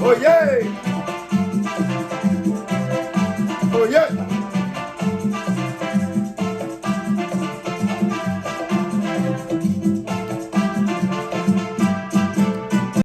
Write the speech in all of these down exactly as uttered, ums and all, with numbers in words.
Oh yeah! Oh yeah!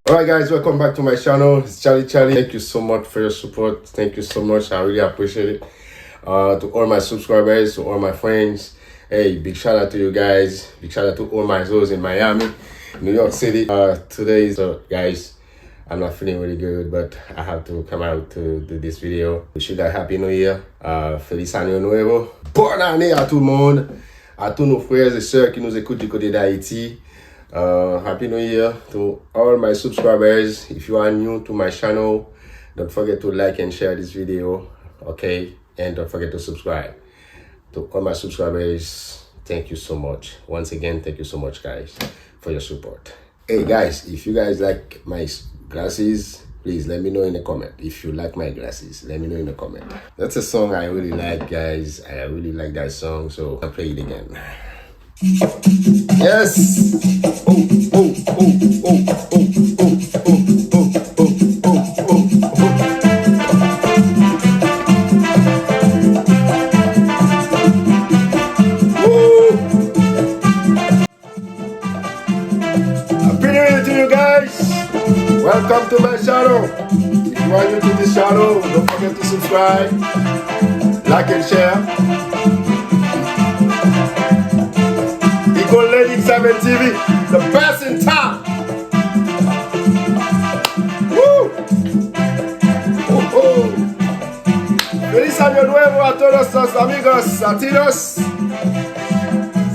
Alright guys, welcome back to my channel. It's Charlie Charlie. Thank you so much for your support. Thank you so much. I really appreciate it. Uh, to all my subscribers, to all my friends. Hey, big shout out to you guys. Big shout out to all my Zoes in Miami, New York City. Uh, today is, uh, guys, I'm not feeling really good, but I have to come out to do this video. Wish you guys Happy New Year. Uh, Feliz Año Nuevo. Bonne année à tout le monde. À tous nos frères et sœurs qui nous écoutent du côté d'Haïti. Uh, Happy New Year to all my subscribers. If you are new to my channel, don't forget to like and share this video, okay? And don't forget to subscribe. To all my subscribers, thank you so much. Once again, thank you so much, guys, for your support. Hey guys, if you guys like my s- glasses, please let me know in the comment. If you like my glasses, let me know in the comment. That's a song I really like, guys. I really like that song, so I'll play it again. Yes! Oh, oh, oh, oh. Woo! Happy New Year to you guys! Welcome to my channel. If you are new to this channel, don't forget to subscribe, like and share. Eagle Lady seven T V, the best in town. Woo! Oh, oh. Feliz Año Nuevo a todos los amigos latinos.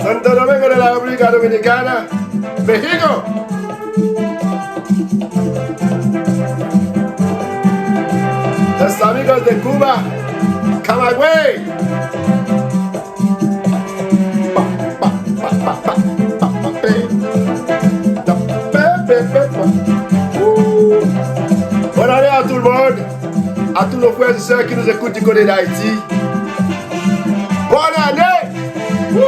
Santo Domingo de la República Dominicana, México. Los amigos de Cuba, Camagüey. Bonne année à tout le monde, à tous nos frères et sœurs qui nous écoutent du côté d'Haïti. Bonne année! Woo!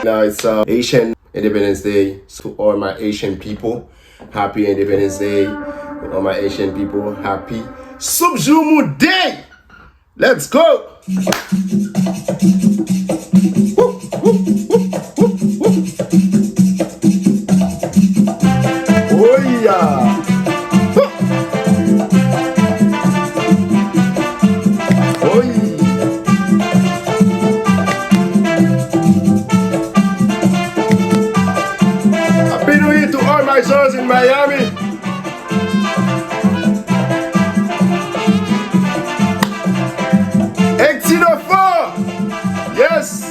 Now it's uh, Haitian Independence Day. So to all my Haitian people, happy Independence Day. To all my Haitian people, happy Soup Joumou Day. Let's go! Oh yeah! Oy! Happy New Year to all my Zoes in Miami. Eighteen oh four! Yes!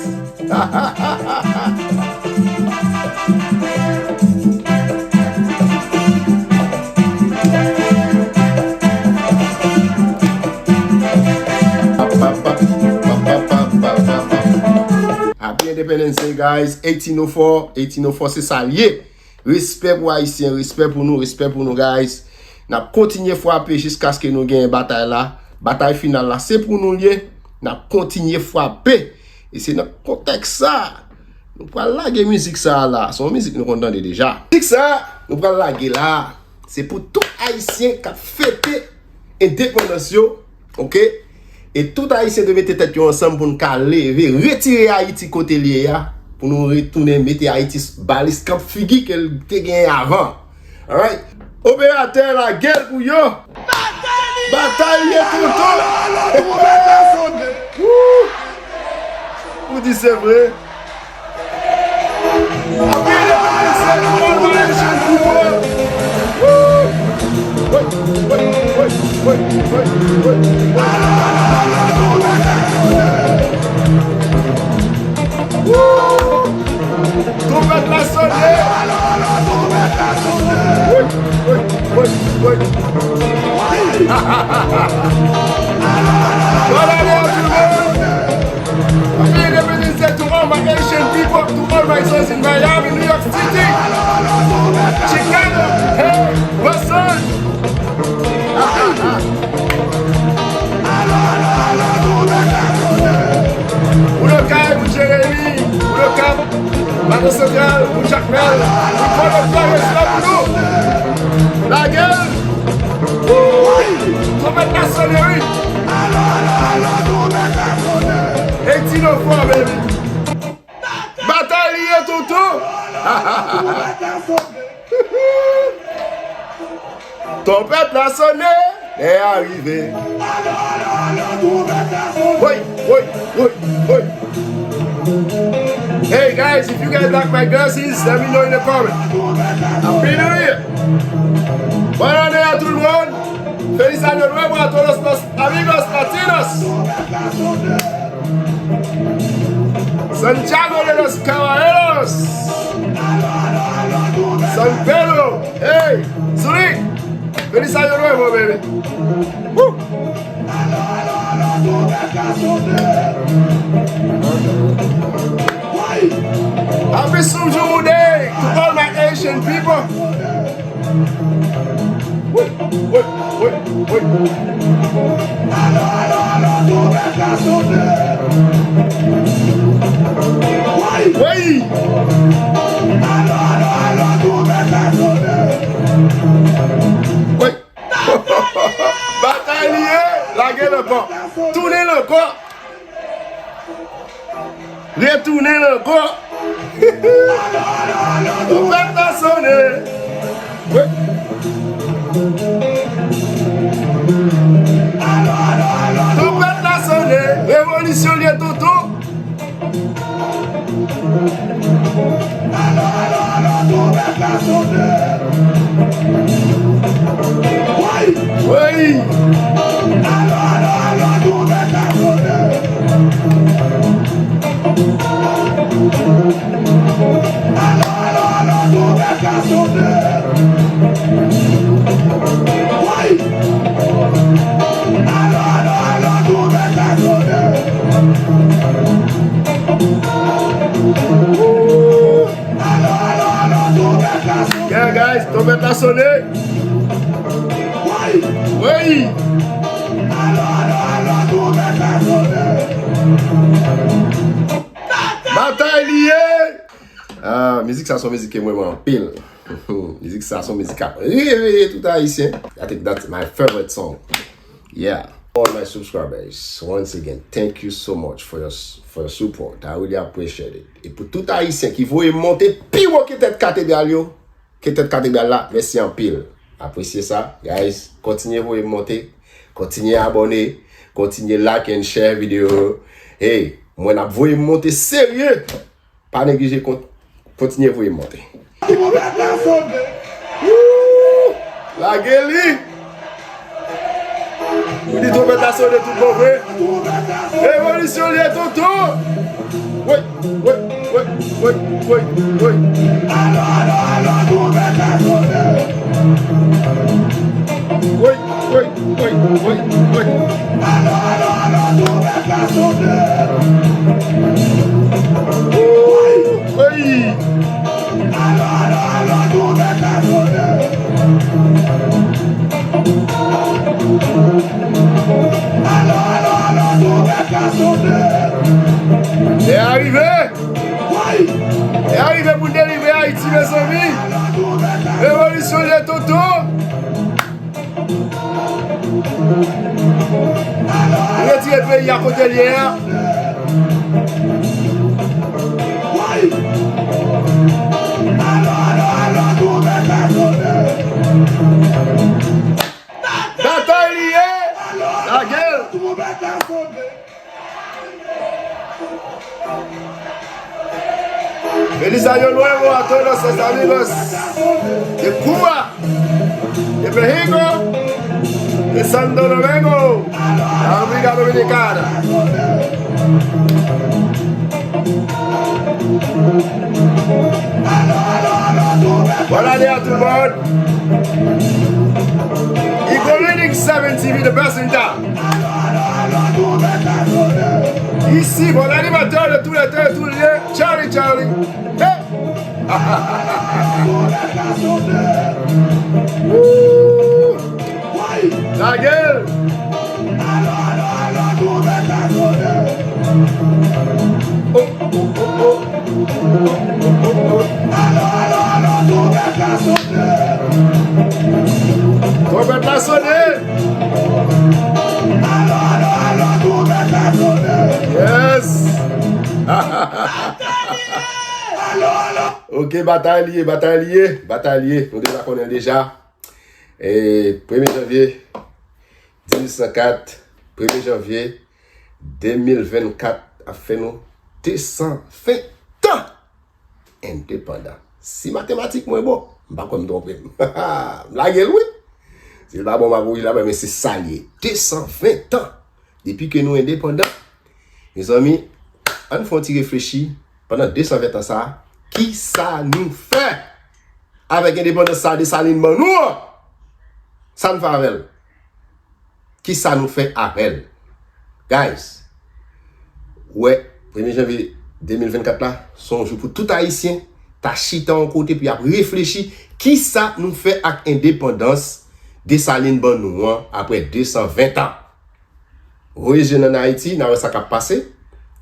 Happy Independence Day, guys. Eighteen oh four, eighteen oh four, se sa l ye. Respè pou Ayisyen, respè pou nou, respè pou nou, guys. N ap kontinye frape jiskaske nou genyen batay la. Batay final la, se pou nou l ye. N ap kontinye frape. E se nan kontèks sa, nou pral lage mizik sa a la. Se yon mizik nou konn tande deja. Mizik sa, nou pral lage la. Se pou tout Ayisyen k ap fete endepandans yo, oke? E tout Ayisyen dwe mete tèt yo ansanm pou n ka leve, retire Ayiti kote l ye a, pou nou retounen mete Ayiti s-, ba l eskanp figi ke l te genyen avan. Alright? Operatè, lage l pou yo! Batay li ye, tonton! Woo! Ou di se vre? Twonpèt la sone! Woy, woy, woy, woy. Bonne année à tout le monde! Happy Independence Day to all my Haitian people, to all my sons in Miami, New York City, Chicago, hey, Boston! Pou Lokay, pou Jeremi, pou Lokay, Bato Santral, pou Jakmèl, pou Pòtoprens, respè pou nou! Lage l! Wouy! Twonpèt la sone, wi! Eighteen oh four, baby! Batay li ye, tonton! Twonpèt la sone, lè a rive. Woy, woy, woy, woy. Hey guys, if you guys like my glasses, let me know in the comment. Happy New Year! Bonne année à tout le monde! Feliz año nuevo a todos los amigos latinos! Santiago de los Caballeros! San Pedro! Hey! Zurich! Feliz año nuevo, baby! Woo! Happy Souvenir Day to all my Haitian people! Woy, woy, woy, woy. Woy. Woy. Batay li ye, lage l ankò. Tounen l ankò. Retounen l ankò. Twonpèt la sone. Wi. Twonpèt la sone. Revolisyon li ye, tonton. Wi. Yeah, guys, twonpèt la sone. Wi. Batay li ye. Ah, mizik sa se yon mizik ke mwen renmen anpil. Mizik sa se yon mizik k ap reveye tout Ayisyen. I think that's my favorite song. Yeah. All my subscribers, once again, thank you so much for your s-, for your support. I really appreciate it. E pou tout Ayisyen ki voye m monte pi wo ke tèt katedral yo, ke tèt katedral la, mèsi anpil. Apresye sa, guys. Kontinye voye m monte, kontinye abòne, kontinye like and share videyo yo. Hey, mwen ap voye m monte serye. Pa neglije kont-, kontinye voye m monte. Woo! Lage li! Ou di twonpèt la sone tout bon vre. Revolisyon li ye, tonton! Woy, woy, woy, woy, woy, woy. Woy, woy, woy, woy, woy. Lè a rive! Lè a rive pou n delivre Ayiti, mezanmi! Revolisyon de Toto! Retire peyi a kote l ye a. Batay li ye! Lage l! Feliz año nuevo a todos los amigos de Cuba, de México, de Santo Domingo, la República Dominicana. Bonne année à tout le monde. Eagle Reading seven T V, the best in town. Ici, bon animateur de tous les temps et tous les lieux, Charlie Charlie. Hey! Woo! Lage l! Oh, oh, oh, oh. Twonpèt la sone! Yes! Ok, batay li ye, batay li ye, batay li ye. Nou deja konnen l deja. E, premye janvye, dizuit san kat, premye janvye de mil vennkat ap fè nou de san ven tan endepandan. Si matematik mwen bon, m pa kwè m twonpe m. M lage l, wi. Si l pa bon, m ap wouj la, men se sa l ye. De san ven tan depi ke nou endepandan. Mezanmi, ann fè yon ti reflechi pandan de san ven tan sa a, kisa nou fè avèk endepandans sa a Desalin ban nou an? Sa n fè avè l? Kisa nou fè avè l? Guys, ou wè, premye janvye de mil vennkat la, se yon jou pou tout Ayisyen ta chita yon kote pou y ap reflechi kisa nou fè ak endepandans Desalin ban nou an apre de san ven tan. Voye je n ann Ayiti, n a wè sa k ap pase.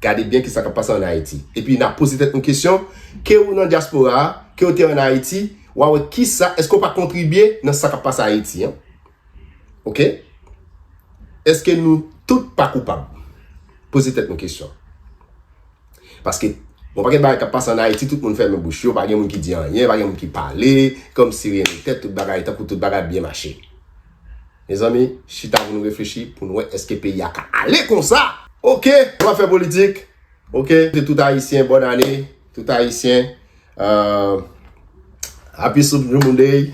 Gade byen kisa k ap pase ann Ayiti. Epi n a poze tèt nou kesyon, ke ou nan dyaspora a, ke ou te ann Ayiti, w a wè kisa, èske w pa kontribye nan sa k ap pase Ayiti an? Oke? Èske nou tout pa koupab? Poze tèt nou kesyon. Paske, gon pakèt bagay k ap pase ann Ayiti, tout moun fèmen bouch yo, pa gen moun ki di anyen, pa gen moun ki pale, kòmsi ryen nan tèt, tout bagay, tankou tout bagay ap byen mache. Mezanmi, chita pou nou reflechi, pou nou wè èske peyi a ka ale konsa. Oke, nou ap fè politik. Oke, se tout Ayisyen, bòn ane, tout Ayisyen. Euh, happy Super Monday.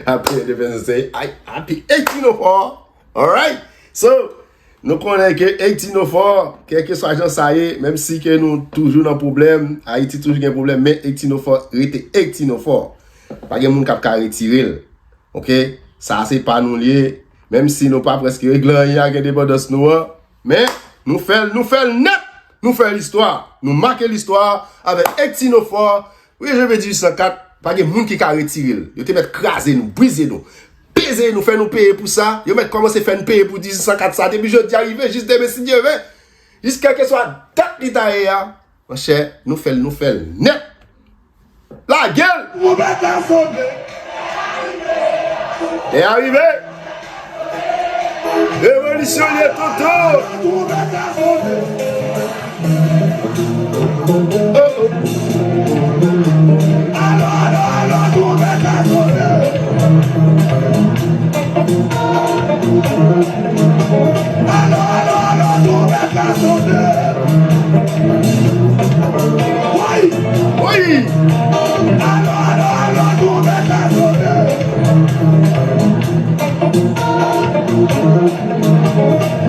Happy Independence Day. Ay, happy eighteen oh four. Alright. So, nou konnen ke eighteen oh four, kèlkeswa jan sa ye, menm si ke nou toujou nan pwoblèm, Ayiti toujou gen pwoblèm, men eighteen oh four rete eighteen oh four. Pa gen moun k ap ka retire l. Oke? Sa se pa nou l ye. Menm si nou pa prèske regle anyen ak endepandans nou an, men nou fè l, nou fè l nèt. Nou fè listwa. Nou make listwa avèk eighteen oh four, wi, janvye dizuit san kat, pa gen moun ki ka retire l. Yo te mèt kraze nou, brize nou, peze nou, fè nou peye pou sa. Yo mèt kòmanse fè n peye pou dizuit san kat sa. Depi jodi a rive, jis demen, si Dye vle, jis kèlkeswa dat li ta ye a, monchè, nou fè l, nou fè l nèt. Lage l! Twonpèt la sone! Lè a rive! Revolisyon li ye, tonton! Twonpèt la sone! Oh, oh. Alò, alò, alò, twonpèt la sone! Alò, alò, alò, twonpèt la sone! Woy! Woy! Alò, alò, alò, twonpèt la sone!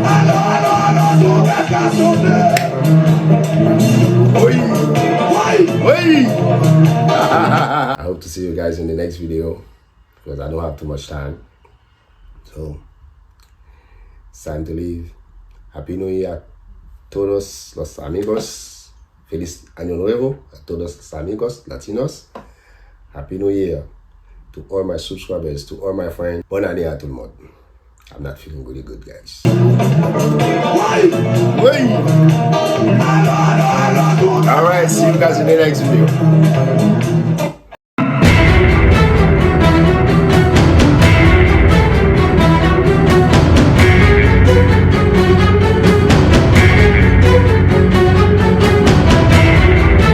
Alò, alò, alò, twonpèt la sone! Woy! Woy! Woy! I hope to see you guys in the next video, because I don't have too much time. So, it's time to leave. Happy New Year a todos los amigos. Feliz Año Nuevo a todos los amigos latinos. Happy New Year to all my subscribers, to all my friends. Bonne année à tout le monde. I'm not feeling really good, guys. Wey! Alright, see you guys in the next video.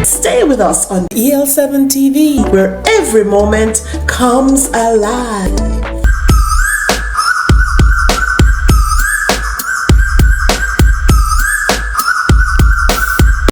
Stay with us on E L seven T V, where every moment comes alive.